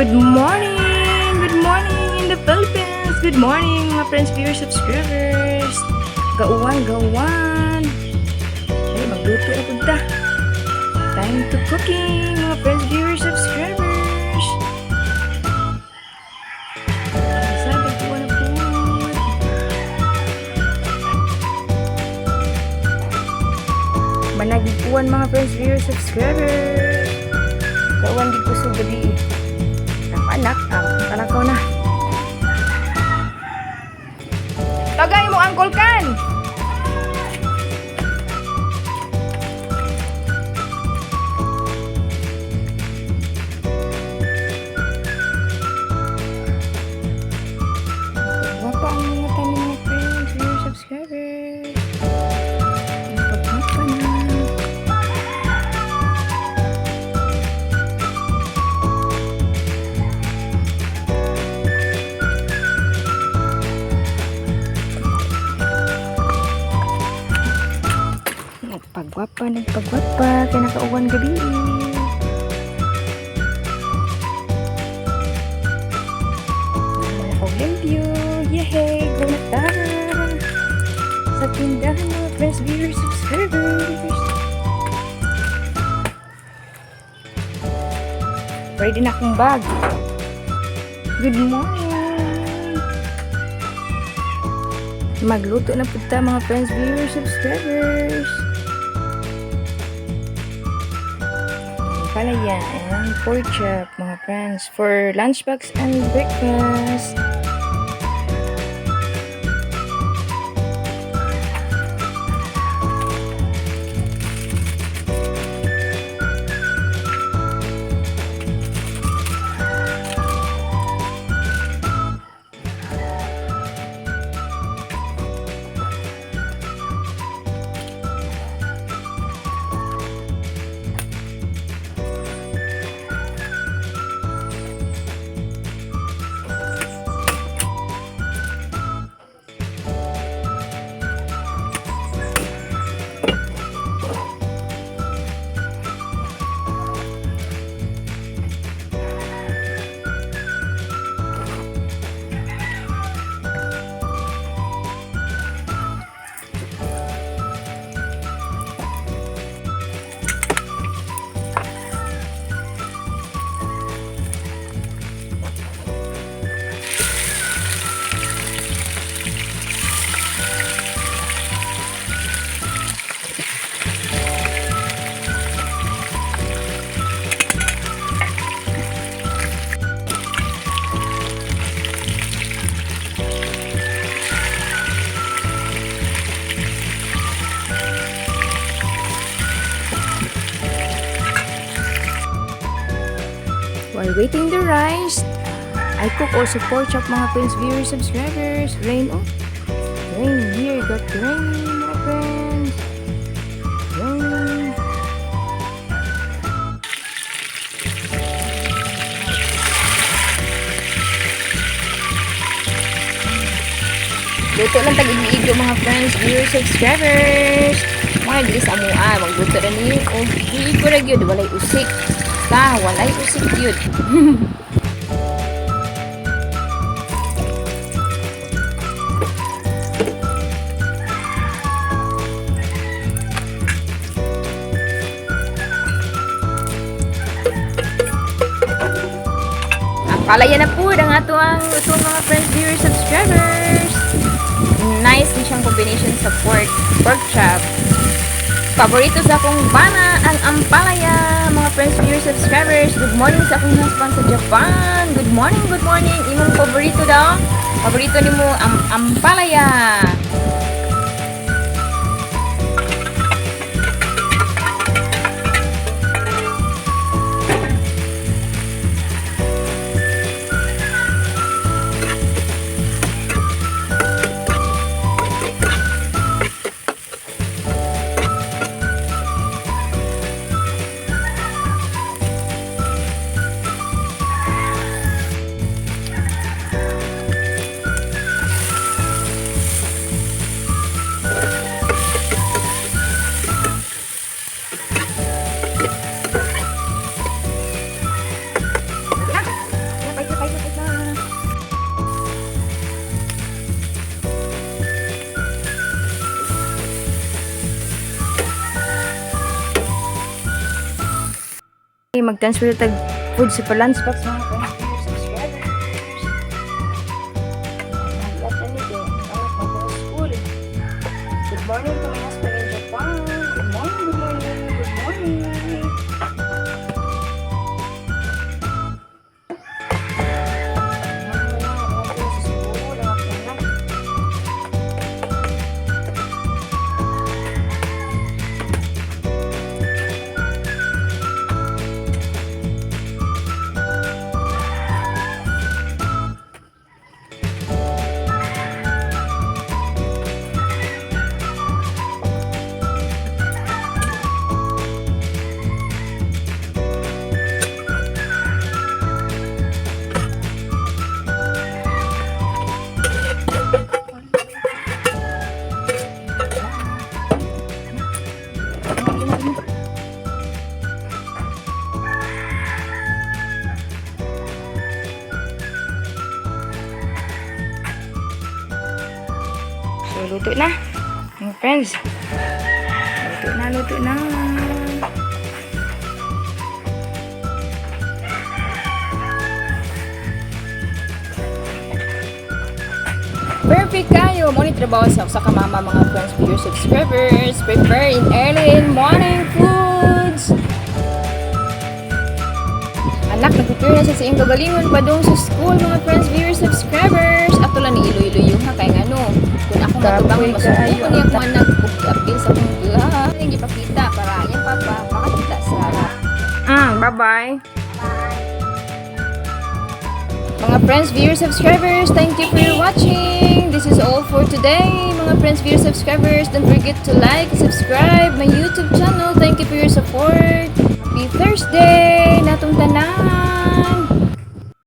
Good morning! Good morning in the Philippines! Good morning, mga friends, viewers, subscribers! Gauwan, gauwan! Ay, magluto na punta. Time to cooking, mga friends, viewers, subscribers! Sabi ko na po. Managiguan, mga friends, viewers, subscribers! Gauwan di ko sa gabi. Ang anak, ang kalakaw na. Tagay mo ang kan! Gwapa ang mga tanim, mga friends, viewers, subscribers. Ang pagwapa na. Nagpagwapa, nagpagwapa, kaya nakauwan gabi. Limpyo! Yehey! Go na ta! Sa tindahan, mga friends, viewers, subscribers! Ready na akong bag. Good morning! Magluto na po ta, mga friends, viewers, subscribers! Palaya and pork chop, mga friends, for lunchbox and breakfast. While waiting the rice, I cook also pork chop, mga friends, viewers, subscribers. Rain, oh. Rain here, got rain, mga friends. Rain. Luto lang tag igo, mga friends, viewers, subscribers. Mga dili sa amua, magluto ra ni og igo ra gyud, walay usik. Ta, walay usik gyud. Ang palaya na po ang ato ang luto, mga friends, viewers, subscribers. Nice ni siyang combination sa pork chop. Paborito sa akong bana ang ampalaya, mga friends, viewers, subscribers. Good morning sa akong husband sa Japan. Good morning, good morning. Imong paborito daw. Paborito nimo ang ampalaya. Mag-transfer tag food sa lunch box, mga friends, viewers, subscribers. Anak na ni kay anak mo sa school. Good morning to my husband in Japan. Good morning, good morning, good morning. Sa school, ang akong anak. So, luto na, mga friends. Luto na, luto na. Perfect kayo. Mo ni trabaho sa usa ka mama, mga friends, viewers, subscribers. Prepare in early in morning foods. Anak, nag-prepare na siya sa iyong kagalingon padung sa school, mga friends, viewers, subscribers. Ato lang ni Iloilo yung ha, kay ngano. Kung ako nga tubangon, Kapoy masuko kaayo ko niya kung anak, ug apil sa akong vlog. Ang ipakita para iyang papa makakita sa bye-bye. Mga friends, viewers, subscribers, thank you for your watching. This is all for today. Mga friends, viewers, subscribers, don't forget to like, subscribe my YouTube channel. Thank you for your support. Happy Thursday!